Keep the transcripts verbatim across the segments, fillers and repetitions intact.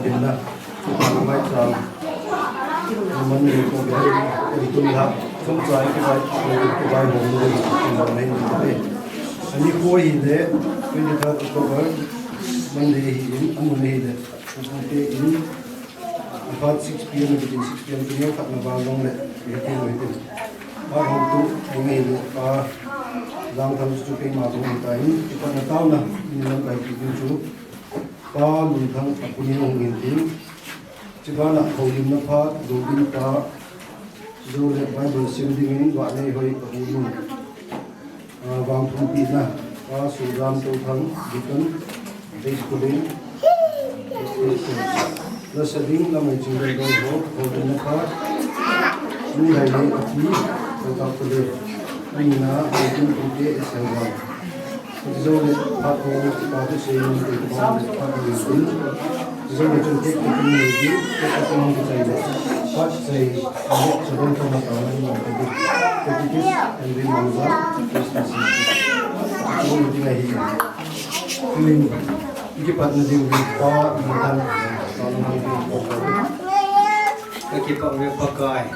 Inna, Tupa na mai chang, Monday ko bia, ko di tuni ha, thum chai ki bai, ki bai hom ni, ki bai hom ni, ki bai. Ani ko hi le, twenty-third October, Monday hi in, amun hi le, ko te in, about six P M, between six P M, tuni khat na ba long le, ki ti lo hi tin. Ba hom tu, ding hi le, ba, lang tham chu pe ma tu hi ta in, ki pa na tau na, ni lang kai ki tu chu. Pa Lunthang a pu ni hung in tin. Chibana houlimna phat, Lobin pa, Zo le Bible sim dingin Vaneihoi ka u nu. Ah, vangphumpina, Pa Sudam Touthang, Deacon, Day Schooling, Lasa ding Lamai Chingdon Doi ho, houlimna phat, Lunglai le a pi, Touthang Kule, Anina, Lobin Pute, Esai Vang. Zo le phat ho, pa tu se ni te pa le phat ni sin. Zo le chung te te ni ni, te te ni ni chai le. Phat chai, ale chadon to ma ta ni ma te. Te te kis, and we mangza, Christmas. Zo le ding ahi. Tuin, iki pat na ding pa, ma tan, pa na ding pa. Ka kipah uve Pakai.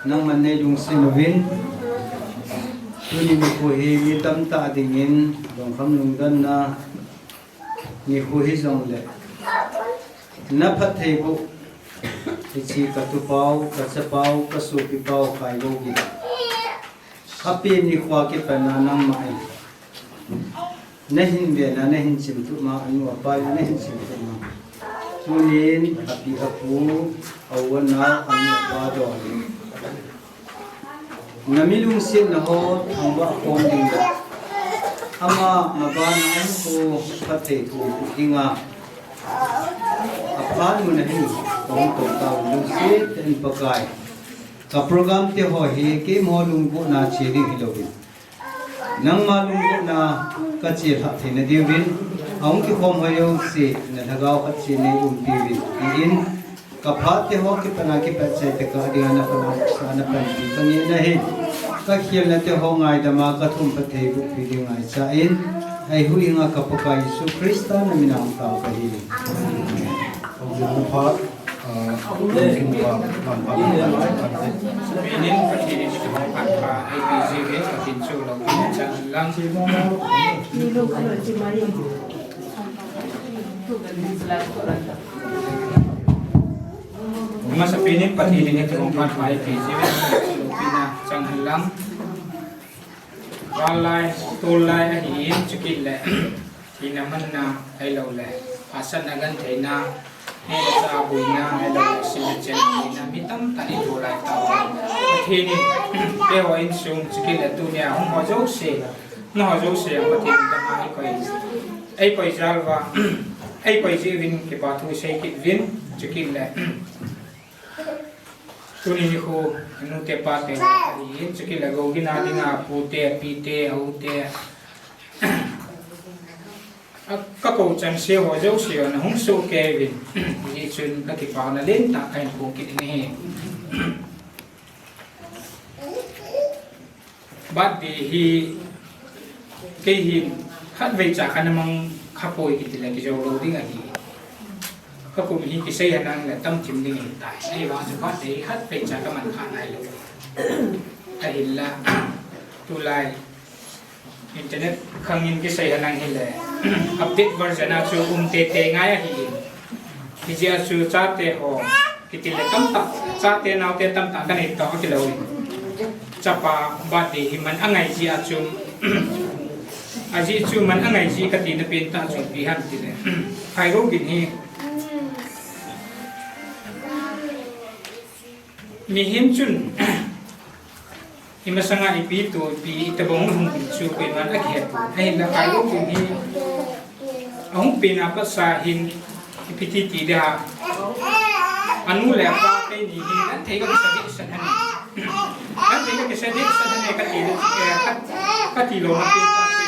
Nangman nei lungset uvin, tuni nikho hi mi tamtah dingin, lungkham lungdonna nikho hijongle, na phattheiboh, hiche ka tupau, ka chapau, ka sopipau, Khaigou Gin. Apen nikho a kipat na nangman na hin ve na, na hin chimtup ma, anu apa na hin chimtup ma. Tunin, api apu, a u anao, anu apa don. Na mi lungsetna ho, thangvah khom ding le. Ama, mabana ankho, phatthei thu dinga. Aphat mun a hin, kong tong tau lungset in Pakai. Ka program te ho hi, keima lunggotna che ding hilouvin. Nangma lunggotna ka chelhah theina diuvin, ahung kikhom ho jouse, na lhagao khat cheh nei umpi uvin, tin, ka phat te ho kipat na kipat chai tah a dinga na phatna sa na panpi ka ngehna ahi. Ka khelna te ho ngaidam a ka thum phatthei bohpi ding ngaicha in, eihuhhing a ka Pakai Jesu Christa na min a hung tao kahi. Amen. Pathen in kihong phat pha, I P G V, Pathen chu lo kin chang lang. Masa pen in Pathen in kihong phat pha, I P G V, lo kin chang lang. Vanlai, tullai ahin, chukit le, thina manna, ahilou le, hahsatna gentheina, neh le chah boina, ahilou le, sil le chen boina, mi tamtah in tulai tao. Pathen in, keiho insung, chukit le, tunia, hung ho jouse, nangho jouse, Pathen in, dama eikoi, eikoi jal uva, eikoi jeh uvin, kipa thu sei kit uvin, chukit le. Tuni nikho, anu te pa te ho ahin, chukit le Gou Gin a dinga, pu te, pi te, a u te. A, ka kou chengse ho jouse, na hung soh kei uvin. Hijeh chun, ka kipana lentah kahin phong kit in ahi. Birthday hi, kei hin khatvei cha kana mang kha poi kiti le kijou lou ding ahi. Ka kum hi kisei henlang le tam thim ding ahitai. Ahivang chu birthday hi khatvei cha ka man kha nailou. Ahinla, tulai internet khang in kisei henlang hile, update version a chu um tete ngai ahi. Hijeh a chu chate ho, kiti le tamtah, chate naote tamtah kanei tao kilou in. Chapa birthday hi man angai jeh a chu, ajeh chu man angai jeh kati na pen tah chu ipi ham tile. Khaigou Gin hi, mihem chun, imasanga ipi tu, ipi itobang hung ding chu koiman akihet pon. Ahinla Khaigou Gin hi, ahung pen a pat sa hin, ipi ti ti ding ham. Anu le apa keini hi, genthei ka kisa dehset ahi. Genthei ka kisa dehset ahi kati, eh, ka, kati lou na pen tah chu.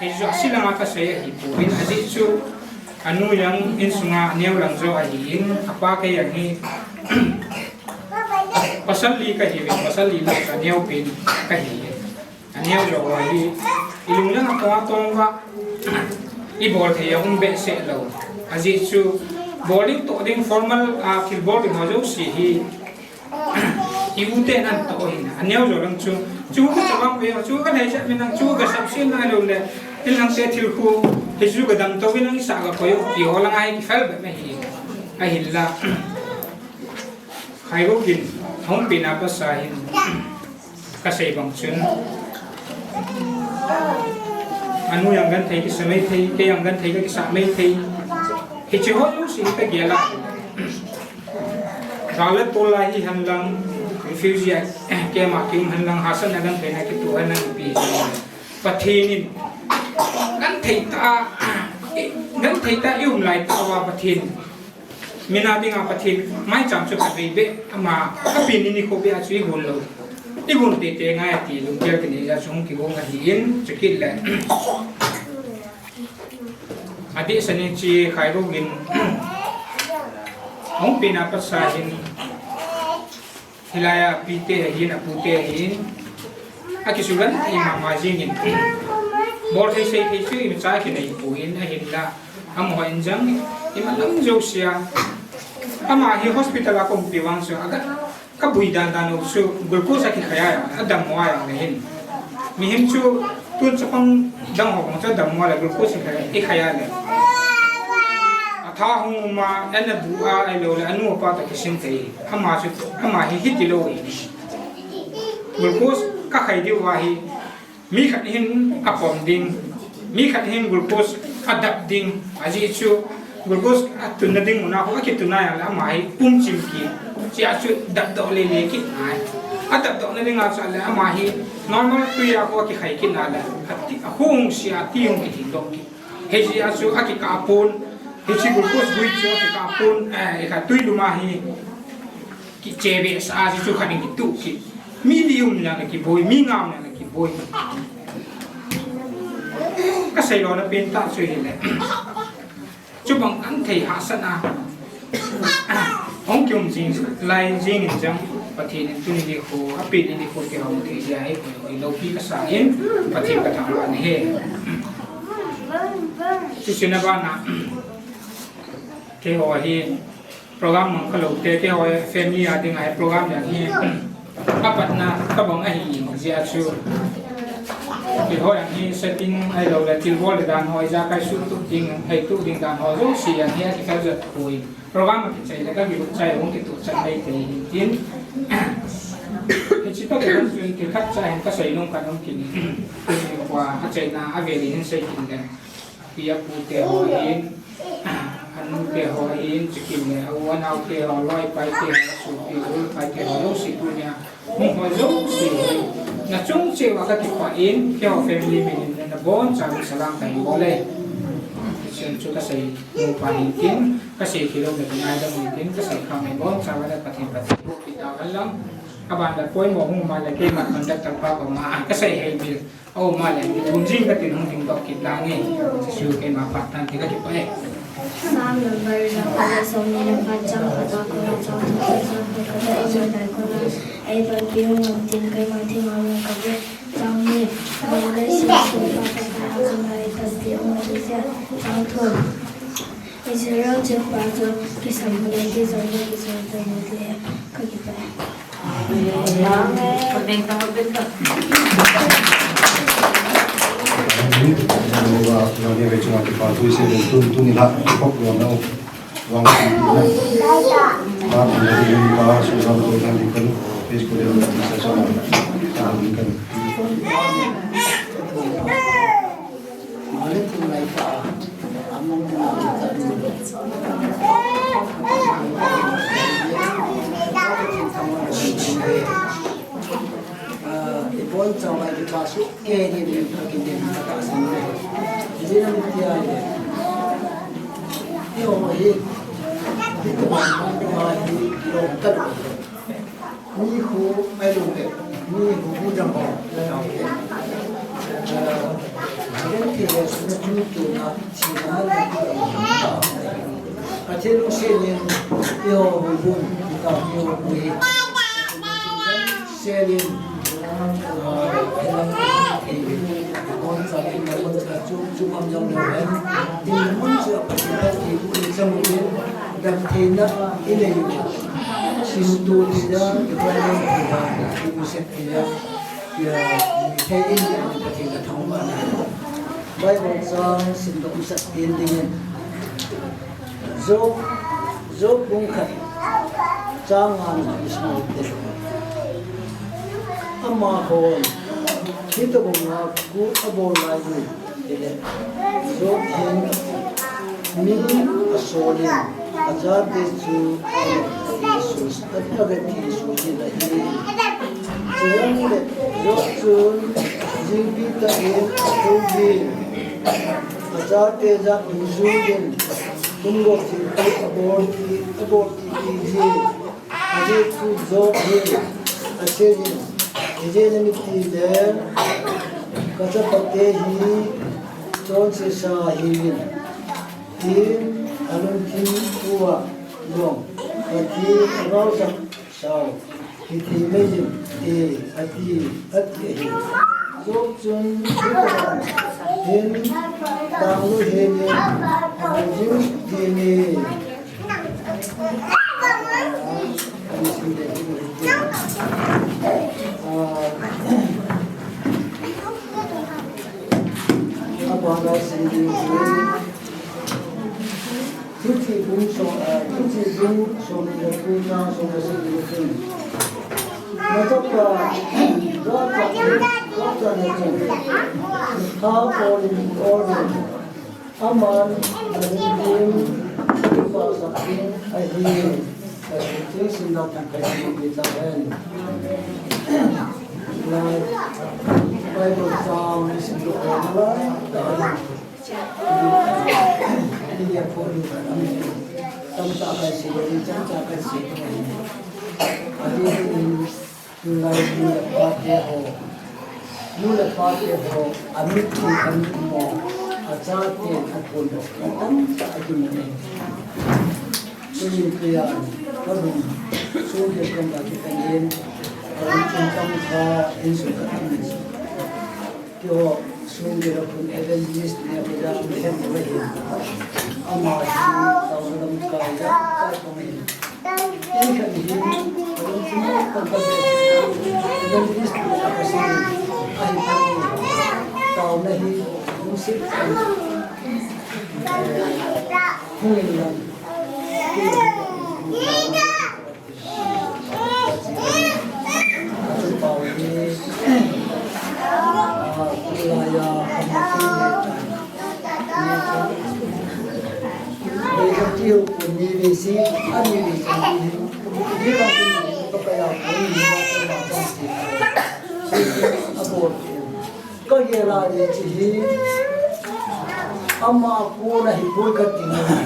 Hichu asil langa kasei ahipoi, ajeh chu, anu jong insunga aneo lang jo ahin, apa kei jong hi, pasal li kahiuvin, pasal li lah a aneo pen kahi. Aneo jo ahi, ilung lang a tong a tong uva, ibol thei a um behseh lou. Ajeh chu, Bol ding toh ding formal a thil bol ding ho jouse hi i u te nan toh ahin, aneo jo lang chu. Chu ka chavang ve, chu ka nei chat min ang, chu ka sap sin na lo le. In lang te thil khu, hi chu ka dam to in ang sa ka koi, ti ho lang ai ki fel be me hi. Ahin la. Khaigou in, hung pi na pa sa hin. Ka sei bang chun. Anu jong genthei kisa mai thei, kei jong genthei ka kisa mai thei. Hiche ho jouse ka gel a. Gal le tol a hi hen lang, refugee a, keima kium hen lang, hahsatna genthei na kitoh hen lang ipi. Pathen in, genthei tah a, genthei tah a i um lai tah uva Pathen. Min a dinga Pathen maicham chu khatvei beh, ama, apen ni nikho beh a chu i gon lou. I gon teitei ngai ati, lunggel kinei a chu hung kigong ahin, chukit le. Adeh sani chi Khaigou in, hung pi na pa sa hin, hilai a api te ahin, apu te ahin, akisugenthei mama jing in. Bol thei sei thei chu imacha kinei poi in ahin la. Amaho in jong, imalam jouse a. Ama hi hospital a ka umpi vang chu, aga, ka bui dan dan u chu, glucose a kikhai a, adam mo a jong le hin. Mihem chu, tun chapang dang ho vang chu, adam mo a le, glucose i khai, i khai a le. Atha hung um a, ana bu a, ahilou le, anu apa toh kisin thei. Ama chu, ama hi hiti lou hi. Glucose ka khai diu va hi, mi khat hin apom ding, mi khat hin glucose adap ding, ajeh chu glucose atunna ding mun a khu akitun a ahile ama hi um chim kit, chea chu dapdoh lele kit nai. Adapdohna dinga chu ahile ama hi normal tui a khu akikhai kit na le, ati, akhu hung sia, ati hung kithing doh kit. Hiche a chu akikah pon, hiche glucose gui chu akikah pon, eh, khat tui lum a hi kiche behseh a chu khat in kituh kit. Mi li um jong le kiboi, mi ngam jong le kiboi. Ka sei lona pen tah chu hile. Chubang genthei hahsatna. Hung kium jing lai jing in jong Pathen in tuni nikho, api ni nikho kihou thei jeh a hi, koi, koi loupi kasa in, Pathen kathangvah in ahi. Chuche na bana, keiho hi, program mang khalou te, keiho family a dinga hi program jong hi, apatna tobang ahi jeh a chu. Keiho jong hi setting ahilou le, thil bol le dan ho, ijakai suhtup ding, heitup ding dan ho, jouse jong hi akikhel jat poi. Program a kichai le ka kichai hung kituh chan mai thei hin tin. Hiche toh kiban chun thil khat cha hin ka sei nung ka nung kit in. Tuni nikho a achaina avel in hin sei kit le. Api apu te ho hin, anu te ho hin, chukit le, a u anao te ho, loi pai te ho, sopi u pai te ho, jouse tunia hung ho jouse hin, nachung cheh uva kakipah in, keiho family min in nabonchauvin salam kahin bol e. Hichun chu kasei nom pa hin tin, kasei khel lou na ngaidam in tin, kasei kham in bonchauva na Pathen, Pathen boh kit tau hen lang. Aban le poimo hung ma le keima conductor pa koma kasei hei bil. Aum a le, mi thum jing katin hung dingdoh kit tange. Jesu keima phat tan ti kakipah e. Psalm number jakhat le somni le khat, chang khat a kona, chang thum le chang khat khat a, Israel lai kona, eipanpi hung lam tin keima theng a hung kave. Chang ni, Bang le Jesu pa Pathen a chang a eipanpi hung lam tin. Chang thum, Israel chingpa chu kisam hon e ti jong le kisam hon e ti. Kakipah e. Ah, ibonchauva kipa soh kei ding in kakidem katahsan e. Ijeh inem itile, eiho hi, hiche banban dunga hi kilom talou. Mi khu ailou le, mi khu bu jang ho, jang ho. Pathen lungset in, eiho houbung, eiho bu hi. Selin, Bible chang simdoh masat pen dingin Job, Job bung khat chang nga na ismol te. Amahon hitobang a kut abol lai uvin, Job hin min asolin, achate chu avetsuijin ahi. Chujongle Job chun jingpi tah in athum in, achate jat dungjuiyin, thumgop thilpeh abol kit, abol kit jin. Ajeh chu Job hin aseiyin, ijeh inem itile kachapate hi chonse sa ahiuvin, tin alungthim uva jong Pathen agaosap sau hithei mei in, ati, ati ahi. Job chun hitobang hin tanglut hel in abol jing ding ahi. Abana sim ding ahi. Thuchih bung som, ah, Thuchih bung somle ko chang somle sagi na chun, nachapa, nachapa, nachapa na chun, tha olin, olin, aman nalungthim kipah sah ding ahi. Thuchih simna tangkai sagi tahen. Lai, Bible chang isimdoh nalai tahen. Tamtah kaisei ding, tamtah kaisei ding. Adeh in, tulai nu le pate ho, nu le pate ho, amit hi amit mo, achaten aphondoh, tamtah akimu e. Tunin tujan, kalung, sungkil kong ka kitan in, kalung chun tamtah insung ka tamin. Keiho sung gei a khun evangelist ni a, kei jong mi hen ni ahi. Ama hi taona lamkai jat a kong ahi. Kei khat hi, evangelist ni a ka sei, ahi phat in, taona hi lungset tah in, eh, hung in lang. Ka gel a le hiche hi, ama a kona hi poi kati nom e.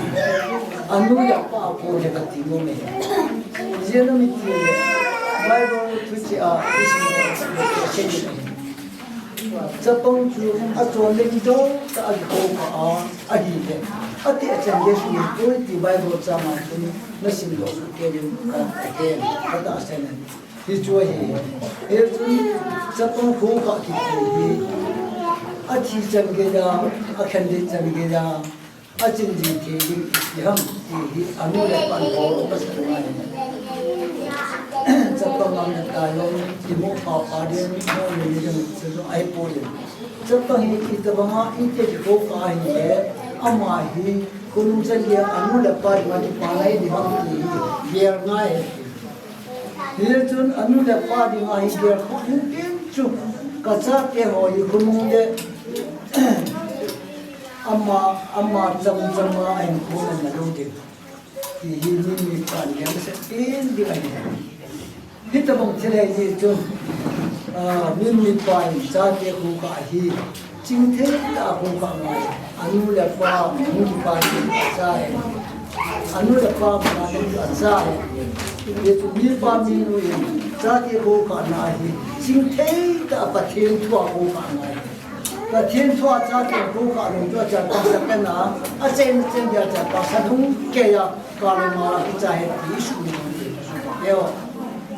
Anu le apa a kona hi kati nom e. Ijeh inem itile, Bible thu cheh a, chapang chu achon le kidou tah a kikhoukha a, ahile, ateh chan gei suh poi ti Bible chang a chun na simdoh soh kei uvin, ka, ka, ka tahsan e. Hichu ahi. Hichun chapang khoukha kiti hi, athi chan geiya, akhen ding chan geiya, achin jing thei ding ipi ham ti hi anu le apan bol masa ngai. Chapang ngam na tai lou, kimu pha pha ding, mo ni ni ding, chu chu ahipoi. Chapang hi itobang a, iti kikhoukha ahile, ama hi khonung chan geiya anu le apa dinga kipa ngai ding ham ti hi gel ngai ahi. Hichun anu le apa dinga hi gel kha ding pen chu, ka chate ho hi khonung le ama, ama cham cham a ahin khonung na lou ding ti hi mi, mipan gel masa pen ding ahi. Hitobang thil ahi jeh chun, ah, mi, mipa in chate khoukha hi, chingthei tah a khoukha ngai. Anu le apa hung kipa ding acha e. Anu le apa mana ding acha e. Hichun mipa minu in chate khoukha na hi, chingthei tah a Pathen thu a khoukha ngai. Pathen thu a chate khoukha lou chu achan pang sa pen a, achen chen dia achan pang sa lhung keiya, ka le ma kicha he ti su ni. Eo.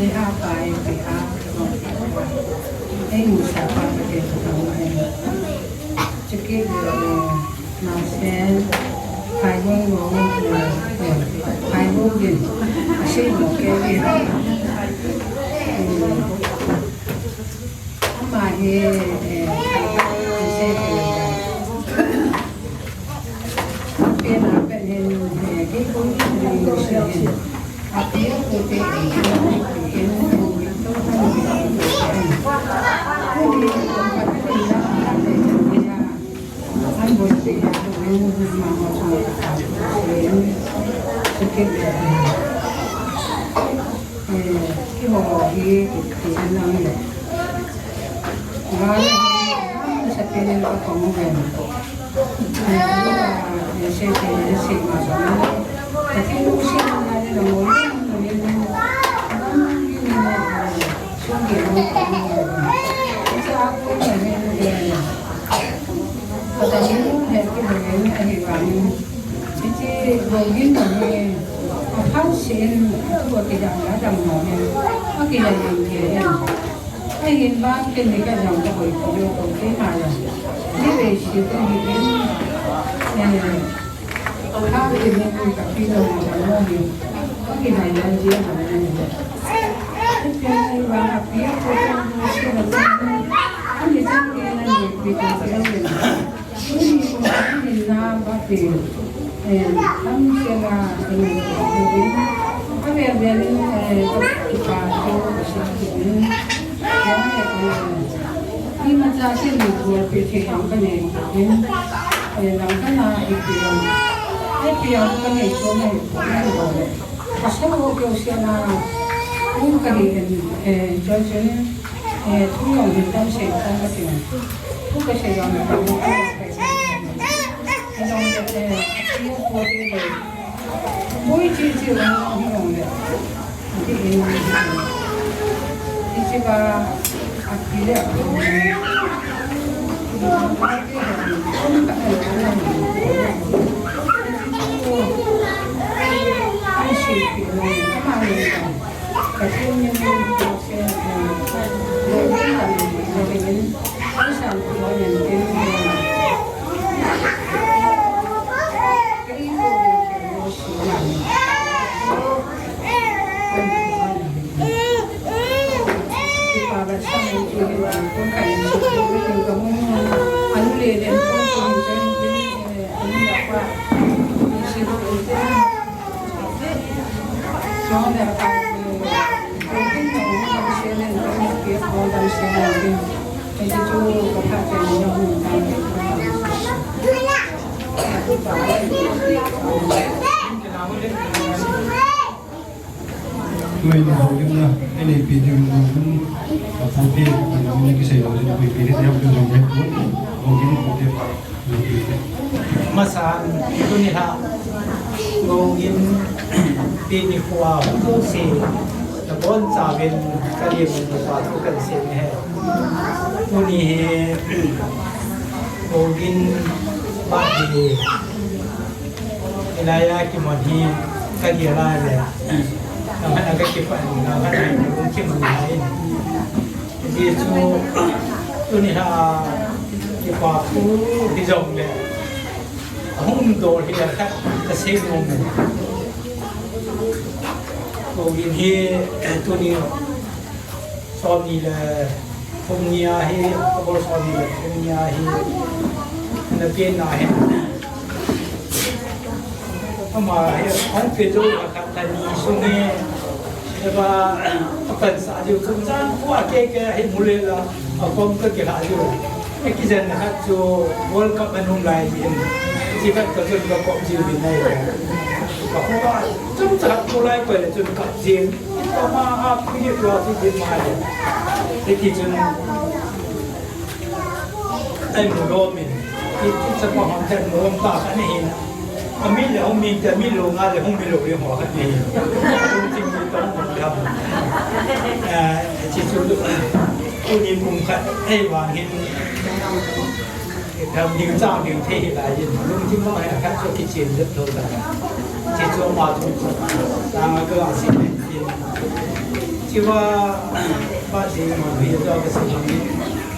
Ei ha pa, ei pi ha, ei musa pa, ei pi ha, ei. Chukit le, eh, Mausen, Phaibung Lou, eh, eh, Phaibung Gin, Asei Lou Kevin. Eh, ama hi, eh, Asei Kevin. Pen a pen hin, eh, kei kong in, eh, Mausen hin. Ahin vang kei ni ka jong ka boi ko, ko kei ma jong. Ni ve si ko ni in. Eh, ka kei ni ka pi lo ma ka lo ni. Ko kei ma jong ji ma ni. Kei ni vang a pi ko ko ni si na ko ni. Ko ni jong kei na ni pi ko ko ni. Tuni kum tuni na ba pe, eh, tam se la, eh, eh, a ve ve le, eh, ka pa ko si ki ni. Ya, eh, ni ma cha se ni ko pe che ka ka ne. Eh, lang ka na i pe. Ai pe ka ne ko ne. Ka sa ko ke si na. Ni ka ni, eh, cho cho ni. Eh, thu jong hin tam se tam ka ti. Thu ka se jong hin tam se tam ka ti. Ka jong, eh, eh, thu ko ti le. Boi chi chi jong hin jong le. Ti in. Ti chi ba, a ti le. Ai si ti le. Ka ma le. Mai na ho lim na, ene pi dim na, a pu pi, a na ki sei lo, pi pi dim na, ho lim pi pi. Masan, tuni lha, Ngogin, pi ni khua, si, na bon cha vin, ka lim ni pa tu kan si ni he. Tuni he, Ngogin, ba di, Ilaya ki mon hi ka di la le. Na ka na ka ki pa ni na ka na ki mon hi. Ti chu tuni lha ki pa pu hi jong le. Hung dol hi la ka ka se no me. Ko in hi tuni Somni le thum ni ahi, October somni le thum ni ahi. Na pen na hi. Ama hi, hung pe jo ka khat ta ni sung hi. Eba, a pan sa jo, kum sang, kua ke ke hi mu le la, a kom ka ke la jo. E kijen na khat chu World Cup a nung lai in. Chi khat ka chun ka kop ji bin nai. Ka kop a, chun cha khat mu lai ko le chun kap ji. Ama a pui ni tua ti di ma le. Ti ti chun. Ai mu lo min. Ti ti sa pa hon ta mu lo ta ka ni hin. A mi le hong min ta mi lo nga le hong mi lo le ho ka ni hin. Ti mi tong mo ya. Eh, ti chu lu. Ku ni kum ka. Ai wa hin. Dam ding chang ding thei hi lai in, lungthim mo hi a khat chu kichen jep tho ta. Chi chu ma chu. Tang a ka si. Kiva, ba se mo hi ja ka se ni.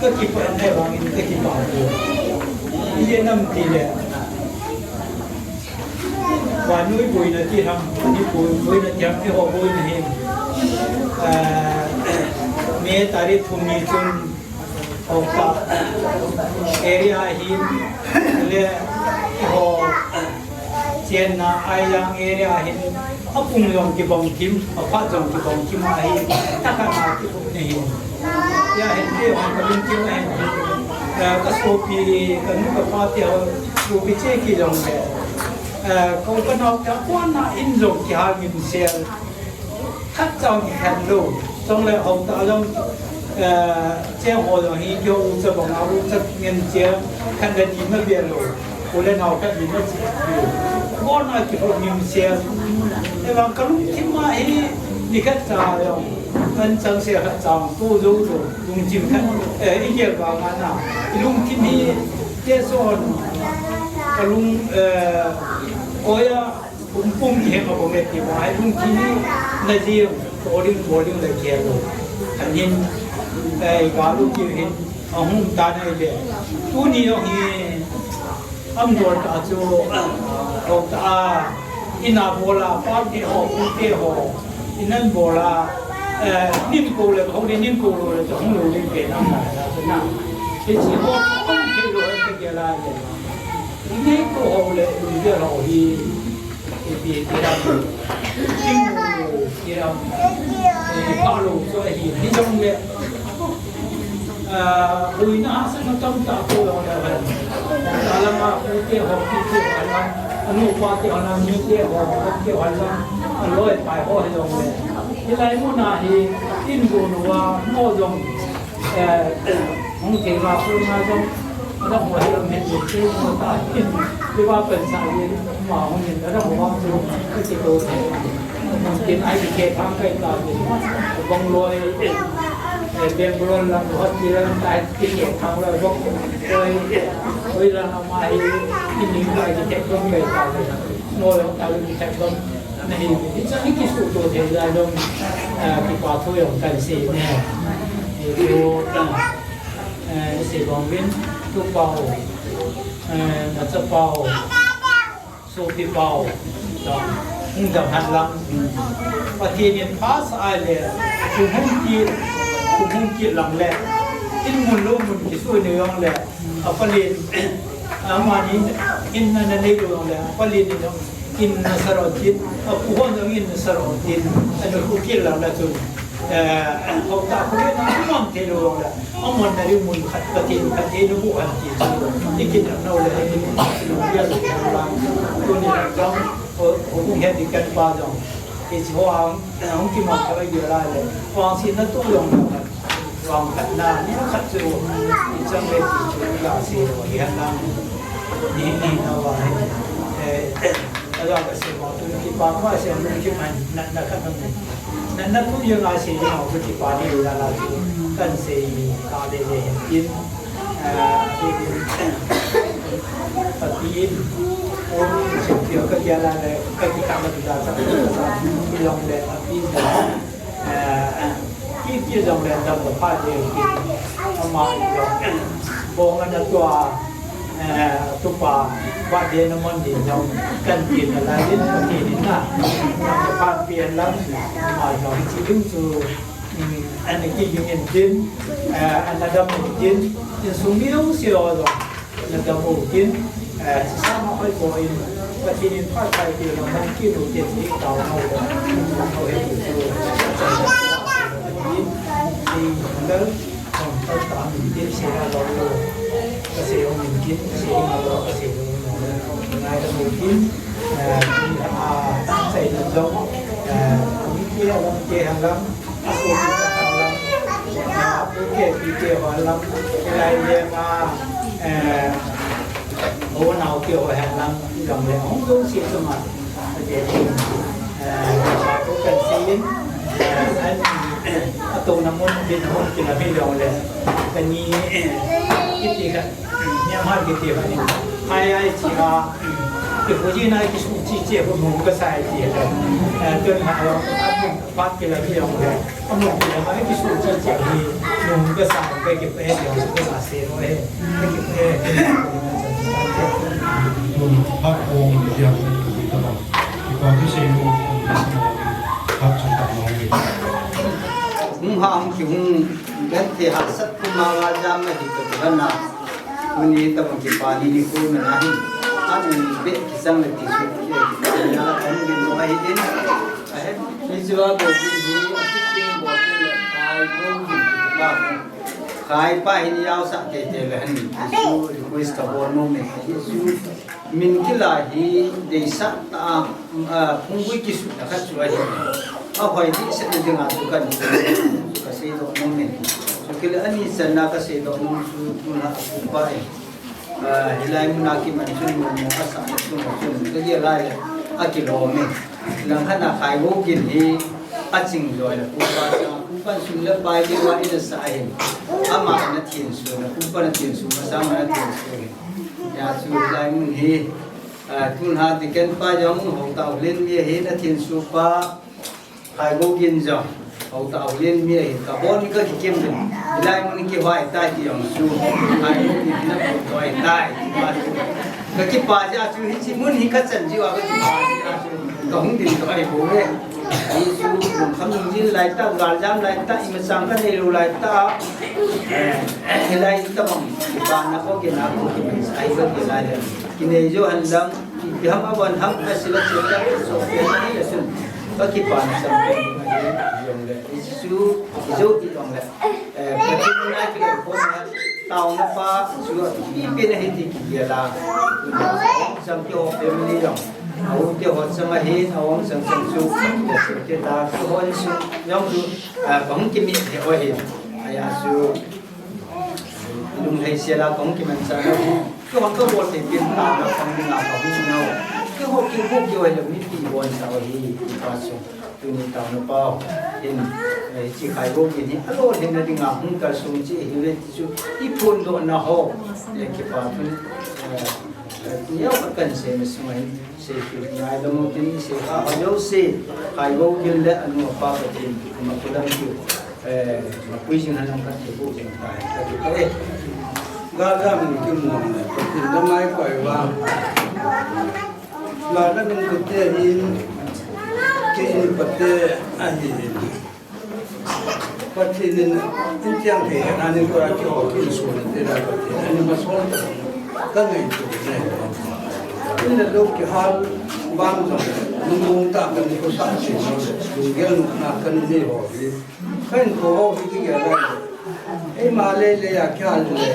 Ka kipa ne ba ni ka kipa ko. Ye nam ti le. Wa nui boi na ti ham, ni boi, boi na ti ham ti ho boi na hi. Eh, me tari thum ni chun Hokta area hin le ho chenna Aiyang area hin apung jong kibang kim, aphat jong kibang kim ahi, takana kibang ni hin. Ya hin te hong kabang kim ahin. Eh, ka sopi, ka nu ka pa te ho, sopi che ki jong le. Eh, ko ka nok ka kona in jong kihal ngim sel. Khat chang kikhen lou. Chule hou ta jong, eh, cheng ho jong hi kihou cha bang a, u cha ngen che, khat le ni ma bia lou. U le nao khat ni ma che. Kona kihou ngim sel. Evang ka lungthim a hi, ni khat cha jong. An chang se khat chang tu jou lou. Lungthim khat, eh, i gel vang a na. I lungthim hi, te son. Ka lung, eh, oya, Pum pum kihe ma bang e ti ba, ai lungthim hi na jing, boring, boring le kihe lou. Ahin, eh, galu kiu hin, ahung ta na le. Tuni jong hi, am dol ta chu, dol ta a, ina bol a, pa te ho, pu te ho, inan bol a, eh, nim ko le, ho le nim ko lou le, hung lou le pe na na, na, na. Hichi ho, hung ke lou, he ke la le. Ine ko ho le, lu de ho hi, ipi, ipi ram, ipi ram, ipi ram, ipi ram, ipi ram, ipi ram, ah, hui na sa na tam ta ko ho le, ta la ma ko te ho, ki te ho la, anu pa te ho na, mi te ho, ko te ho la, aloi pai ho he jong le. Hilai mu na hi, in go no wa, mo jong, Eh, hung thei ma, hung ma jong, adam ho hi lam het lou, thei ma ta hin, thei ma pen sa hin, ma hung hin, adam ho chu, ka ti ko thei. Hung tin ai ti ke thang kai ta hin, bong loi, eh, eh, Bangalore lam, hot ti lam, ta ti ke thang loi, bong loi, eh, loi la ma hi, ti ning kai ti ke bong kai ta hin, mo long ta ti ke bong. Nahi, hicha hi kisuhto thei lai jong, ah, kipa thu jong kan sei ne. Hichu, ah, eh, sei bang uvin, tupau, eh, nachapau, sopipau, ta, hung dam hen lang. Pathen in phasah a le, kum hung kit, kum hung kit lang le, in mun lou mun kisuh ni jong le, Apalen, amani in na nei lou le, apalen in na sa lou tin, apu hon jong in na sa lou tin, ana khu kit lang le chun, eh, hou ta khu le na mang thei lou le, amon na ri mun khat ka tin, khat thei lou bu han ti chu, i kit lang lou le, i kit lang lou le, tuni lang jong, ho, ho kung he ti kan pa jong, i chu ho ang, hung kimang ka i la le, vangsetna tu jong le, Vang khat na, ni khat chu, i chang le ti chu, i la sei lou, i han lang. Ni, ni na va, eh, eh, a la ka sei ma tu, kipa ma sei, lungthim a, na, na khat na. Na, na tu jong a sei ma tu, kipa ni la la chu, kan sei, ka le le hin tin. Eh, tin, eh, a tin, o, sei ka kia la le, ka ki ka ma tu la sa, i long le, a tin. Eh, kiti jong le dam le pha ding ti. Ama jong, bong ana tua, eh, tupa, ba de na mon ding jong, kan ti na la din, kan ti ni na. Dam le pha pi an lam, ama jong chi ding chu, mm, ana ki ding in din, eh, ana dam in din, insung mi jong si lo jong. Na dam u tin, eh, sisa ma hoi ko in, Pathen in phat kai ti la man ki lu te ti tao na u. Ko he tu tu. Tin, tin, dal, kon ta ta min tin se la lo lo. Ka se o min tin, se ma lo, ka se o min tin. Ngai dam u tin, eh, tin a, sai na lo. Eh, ni ke a lo ke ha la. A sopi pa khat lam, a pu ke pi ke ho lam, lai le ma, eh, u nao ke ho he lam, jong le hung jong si tu ma, a je, eh, pa pu kan si in, eh, an, eh, a to na mun bin hung ki la mi jong le, ka ni, eh, kiti ka, ni ma kiti ka ni, ai ai si ka, Kipui na kisuh chi chi ko nung ka sai ti le. Eh, tun ha lo, a nung pat ke la ki yong le. A nung ke la ma kisuh chi chi hi nung ka sai ka ki pe yong ka sai lo he. Ka ki pe. Nung pat ko yong ka ba. Ki ko ki se nung pat chu ta mo. Hung ha hung ki hung ben te ha sat ku ma la jam na hi ka tu na. Tuni tabang kipa ni nikho na ahi. Ani be kisang le ti su ki, ki, ki, na la kan din mo ahi din. Ahe, ni chu a bo din ni, a ki tin bo tin le, khai bo din kipa. Khai pa hin yau sa te te le han ni. Ti su request ka bo no me. Ti su min kila hi deisah ta, a, phunggui kisuhna khat chu ahi. A hoi dihsetna dinga chu kan, chu ka seidoh nom in. Chukile ani channa ka seidoh nom chu tun la a pu pa e. A, hilai muna kiman chun mun mun ka sah na chun chun ka gel lai le a kilom e. Langkhat na Khaigou gin hi a ching joi le pu pa sa, pu pan sum le pai le wa in a sa hin. Ama na thin su na, pu pa na thin su, ma sa ma na thin su hin. Ya chu hilai mun hi, a, tun ha ti ken pa jong ho tau len mi hi na thin su pa, Khaigou gin jong ho tau len mi hi, ka bon ka ki kem din. Hilai mun ki hoi tai ti jong su, Khaigou gin na ko toi tai. Ka kipa ja chu hichi mun hi ka chan ji wa ka kipa ja chu. Ka hung din ka ai bo he. Ai chu lung kham lung jin lai ta, gal jam lai ta, ima chang ka nei lo lai ta. Eh, hilai ta bang, kipa na ko ki na ko ki men ai ka ki lai le. Ki nei jo han dang, ki, ki ham a wan ham a sila che ta, so ke na ni le sun. Ka kipa na sam ke ni jong le. Ai chu, ki jo ki jong le. Eh, Pathen na ki le ko na, tau na pa, chu a ki pe na hi ti ki ya la. Sam ki ho family jong. Au te ho chang a hin, au ang chang chang chu, ya su te ta, chu ho su, yong chu, a, bang ki mi te ho hin. Aya su, lung hei sia la bang ki man sa na hin. Chu hong ka bo te pin ta na bang ni na bang ni na. Ki ho ki ho ki ho le mi pi bon sa ho hi, ki pa su. Tuni tau na pa ho. Hin, eh, chi Khaigou ki ni, a lo hin na ding a hung ka sung chi hi ve ti chu, i phun do na ho. Le ki pa tuni, eh, Neo ka kan sei ma sung ahi, sei kit ngai dam u tin, sei kha ho jouse, Khaigou gin le anu apa ka tin, ma ku dam ki, eh, ma pui jing han ka ti bu jing tai, ka ti ka e. Ga ga min ki mu ne, ka tin da mai koi wa. La la min ku te hin, ki in pa te ahi hin. Pathen in, in tiang thei, ani ko a ki ho ki sun te la Pathen, ani ma sol ta, ka ngai tu ne. In le lo ki hal, bang jong, nung mong ta ka ni ko sa si no, nung gel nung na ka ni ho hi. Ka in ko ho hi ki gel la. Ei ma le le ya ki hal le.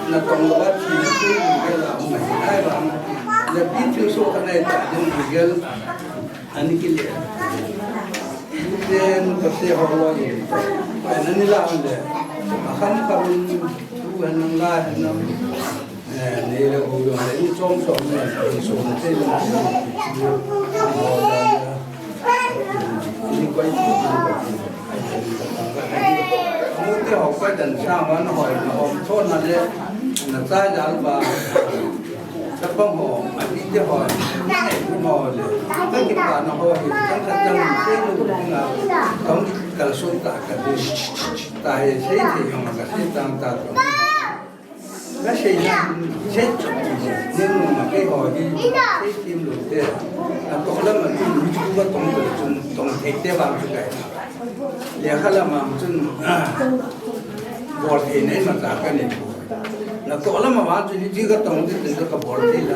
Na tong lo a thi, nung gel la, nung gel la, nung gel. Le pi tu so ka nai ta, nung gel. Ani ki le. Ten ka se ho lo ye. Ai na ni la le. A khan ka run tu han nang la han nang. Eh, ni le ho yo le ni chom chom ne. Ni so na te na. Ni koi. Mu te ho koi dan sa ma na ho na ho. Chon na le. Na chai dal ba. Chapang ho, a ti te ho, ho le, ka kipa na ho hi, chang khat chang sei lu na, tong kal sun ta ka ti, ta he sei te yong ka sei tang ta to. Ka sei na, sei chu ti se, ni nu ma ke ho hi, sei tim lu te, a to la ma ti lu chu ba tong ko chun, tong te te ba chu kai. Le kha la ma chun, a, bol te nei ma ta ka ni. Na to la ma wa chu ni ji ka tong ti te ka bol ti la.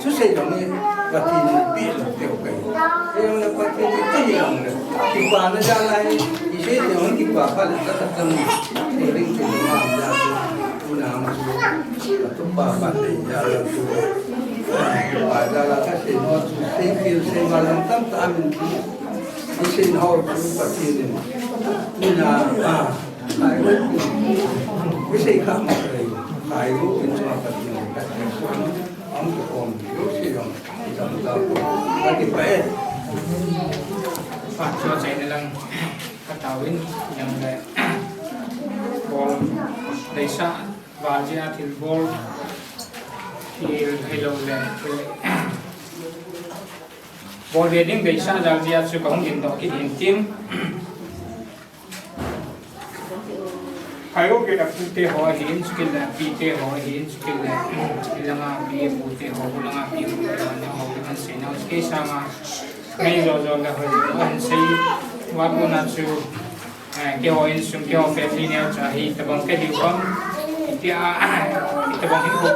Chu sei jong ni Pathen in pi lo te o kai. Ei jong le Pathen in pi jong le. Kipa na ja lai. I sei te jong kipa pa le ta ta tang. Ko ring chu ma ja. Tu na ma chu. Tu pa pa le ja la tu. Pa ja la ka sei no chu sei pi sei ma la tam ta min. Ni sei ho chu Pathen in. Ni na, a, ai, ni sei kha ma kai, ai, ru kin chua Pathen in ka sei. Am ko om, ru sei yong, jam ta ko. Ka ti pa e. Pa chua chai na lang, ka tawin, yang le. Bol, leisa, val jia thil bol. Thil hello le. Bol ve ding deisah jal jeh a chu kahung dingdoh kit in tin. Khairou gin a pute ho ahin, chukit le apite ho ahin, chukit le, ilanga pi apute ho, hulanga pi apute ho, ana ho, ana sei nau, kei sanga, mei jo jo le hoi, ana sei, va kona chu, eh, keiho insung, keiho family neocha hi, tabang kahiu ham, itia, tabang hin ho,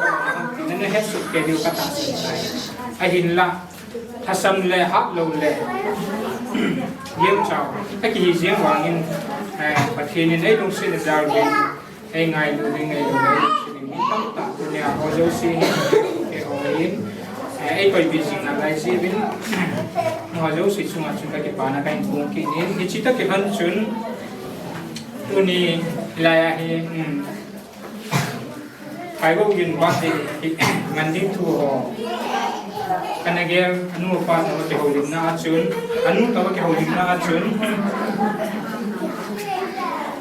nana hetsuh kei diu katahsan tai. Ahinla, Thasam le hatlou le, liemchao, akihi jeng vangin, eh, Pathen in eilungset a jal uvin, eingailu ding, eilungset ding, mi tamtah tunia ho jouse hi, eiho in, eh, eikoipi jing nalai jeh uvin, ho jouse chunga chun kakipana kahin phong kit in, hiche toh kilhon chun, tuni hilai a hi, um, Khairou gin birthday hi man ding thu ho. Kana gel, anu apa toh kihoulimna a chun, anu toh kihoulimna a chun.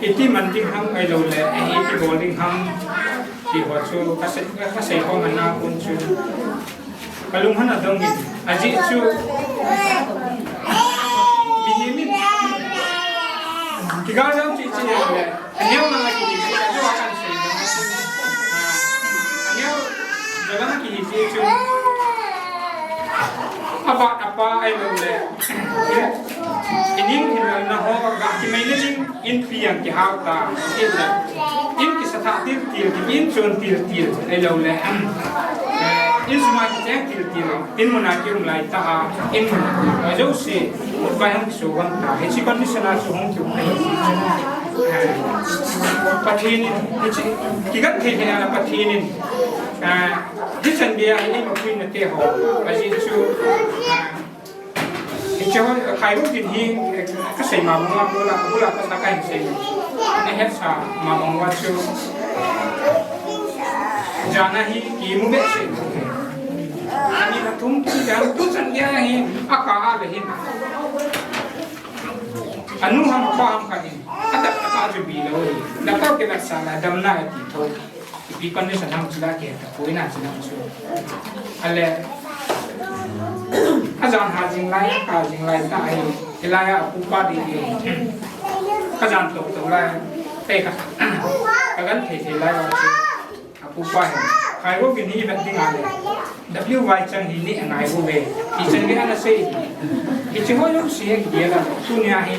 Iti man ding ham ahilou le, iti bol ding ham, ti ho chu kasei, kasei ho man a kon chun. Kalung hon adong in, ajeh chu. Mihem in. Kigal jong chu ichi le. Aneo lang akihi chu, aneo a kan sei. Ah, aneo, jalang akihi chu. Apa, apa ahilou le. Ining hinna ho, ga kimei le ding. Inpi jong kihao ta, in le, in kisa thah til til, in chon til til, ahilou le, eh, insung a kicheng til til, in mun a kium lai tah a, in mun a kium lai jouse, vai hung kiso vang ta, hiche condition a chu hung kium ta, eh, Pathen in, hiche, kigenthei thei a Pathen in, eh, hichan gei a hi eimapuina te ho, ajeh chu, eh, Hiche ho, Khairou gin hi, kasei ma banga, bula, bula, kasa kahin sei. Nahet sa ma banga chu. Jana hi, kimu behseh. Ani na thum, jan tu chan gei hi, aka a le hin. Anu ham apa ham khat in. Adap taka chu bilou hi. Dap tah kei la sa la, damna ti tho. Ipi condition ham chula kei ta, koi na chula chu. Ale, ajan ha jing lai, ka jing lai ta ahi, hilai a apupa di di. Ajan tok tok lai, te ka, kagenthei thei lai a chu. Apupa hi, Khairou gin hi vet ding ale. W Y chang hi ni angai vo ve. Ichan gei ana sei. Hiche ho jouse hi gel a. Tunia hi,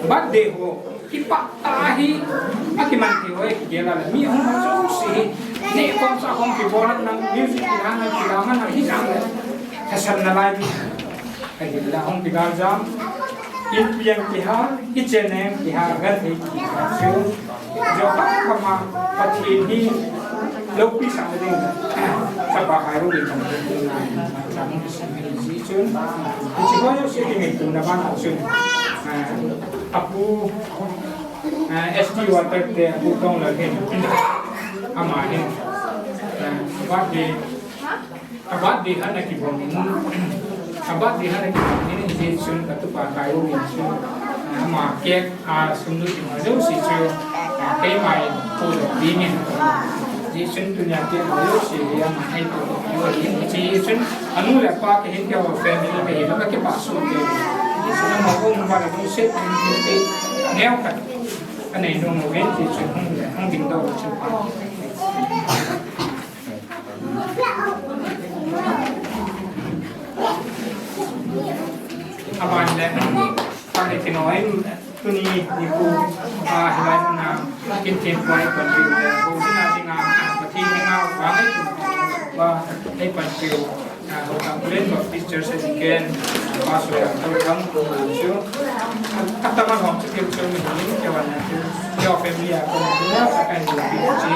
birthday ho. Kipah tah ahi, akiman thei ho hi kigel a le, mi hung ho jouse hi, neh khom chah khom kibol a, nang music kihana, kilam a, nang hijat le, thasam nalai ding. Ahinla hung kigal jam, inpi jong kiha, ichen jong kiha, genthei kiha chu. Jo khat khat ma, Pathen hi, loupi sah ding, Chapa Khairou in, chang kisim hi ji chun, hiche ho jouse kingaituna ban a chun, ah, apu, Ah, S T Water te, apu Tonglal hin, ama hin, ah, birthday, a birthday hana kibang in, a birthday hana kibang in, hijeh chun katupa Khairou gin chu, ah, ama cake, ah, sum lu tin ho jouse chu, ah, keima in, pu lo ding in, hijeh chun tunia te ho jouse hi ama hin pu lo ding in, hijeh chun, anu le apa kahin keiho family kahi, kakipah soh kei. Hijeh chun, ama pu, ama le pu set, neo khat. Ka nei nom uvin ti chu hung le, hung dingdoh chu. Aban le, ka le kino in, tuni nikho, a, hilai muna, kin tin puai kon ri le, ko sina dinga, Pathen dinga, wa ngai tu, wa, ei pan tiu. Ah, Hotang Plain Baptist Church Deacon, Pastor Doctor Ram, chu. Ataman hong chu keu chu mi ni, keu an chu. Keu family a kon chu na, sa kan ju pi chi.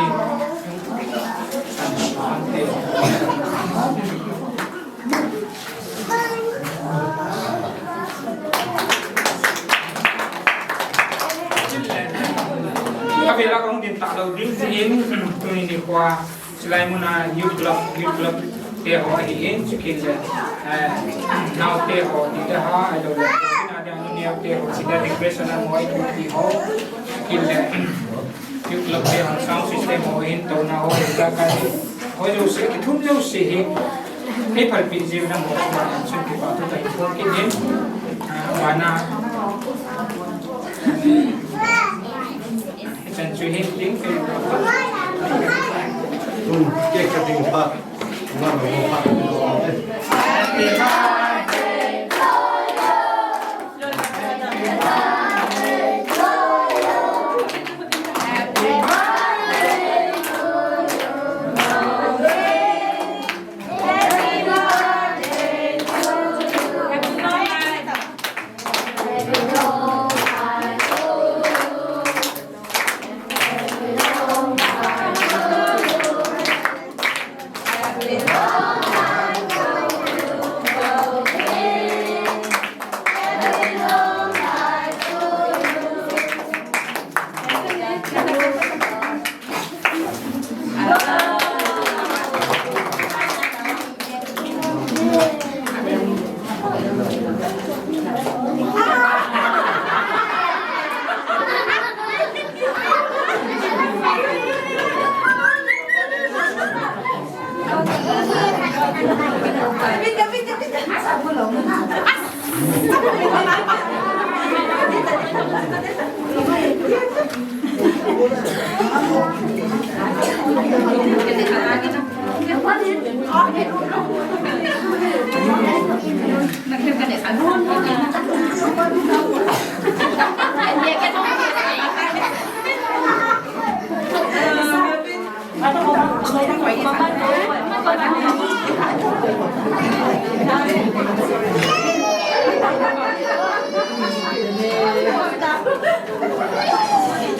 San san te. Ka vela kong din ta lo ding in, tuni nikho. Chulai muna youth club, youth club te ho ahi in, chukit le, eh, nao te ho, ti te ha, ahilou le, chuna dia nu neo te ho, sida decoration a mo, ti ho, chukit le, youth club te ho, sound system ho, in to na ho, ta ka hi, Ho jouse, kithum jouse hi, hei phalpeh jeh un nangho chunga chun kipa thu kahin phong kit in, ah, bana. Chan chu hin ding pe. Tun, cake cutting phat. Ngan lo phat.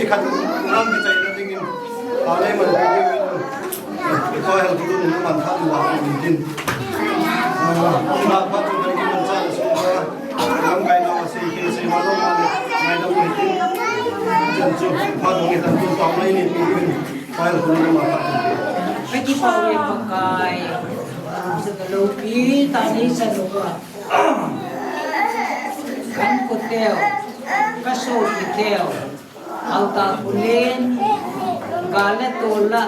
Kikhat lam kichaina dingin, a, lei man dingin, koi hal tu ni man tha la ni din. A, la pa tu ni man cha su ba. Lam kai na se ke se ma lo ma le, mai lo ni din. Jan chu ma lo ni tan tu pa mai ni ni. Ka kipah uve Pakai. Sa ka loupi tani sa loupa. Kan koteu, ka sopiteu, auta kulen, ka le tola,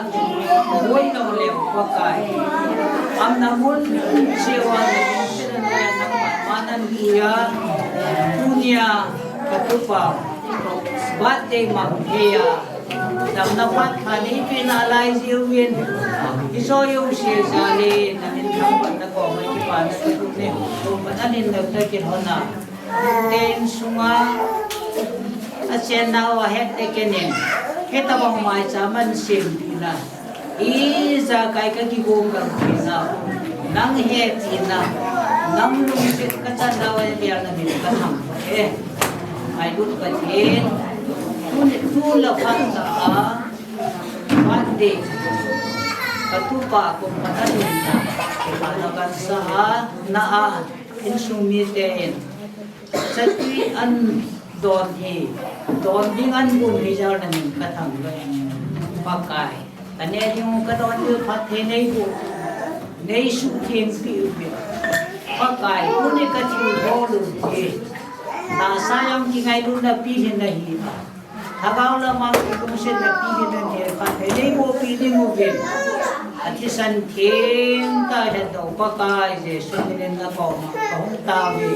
boi lou leu Pakai. Amna mun, sewa na mun, sina na na ma, manan dia, tunia, ka tupa, birthday mang hea. Damna phat pha nei peh nalai jiuvin. Hiche jouse jal in, nangin thangvahna koma kipana kahin nei. Ko pa nangin nang ta kilhona. Ten sunga, achen nau ahet te kenin. Hetobang maicham ahin sem peh na. Ijakai ka kigong gam peh na. Nang hepina. Nang lungset ka chan nau ahi peh na min ka thangvah e. Ngailut Pathen, tuni, tun la phat na a, birthday, ka tupa kum phat a lin na, kipana kahin sa a, na a, insung miten, chatui ahin don hi, don ding ahin gon hi jal na min ka thangvah e, Pakai. Ka neh ding u ka don diu phatthei nei boh, nei suhtheng peh uvin. Pakai, tuni ka thilbol u hi. Tahsa jong kingailutna pi hi nahi a. Lhagao lama kilungsetna pi hi nahi a. Phatthei nei boh peh ding uvin. Athisan theng tah lhadou Pakai Jesu minin na koma ka hung tao ve.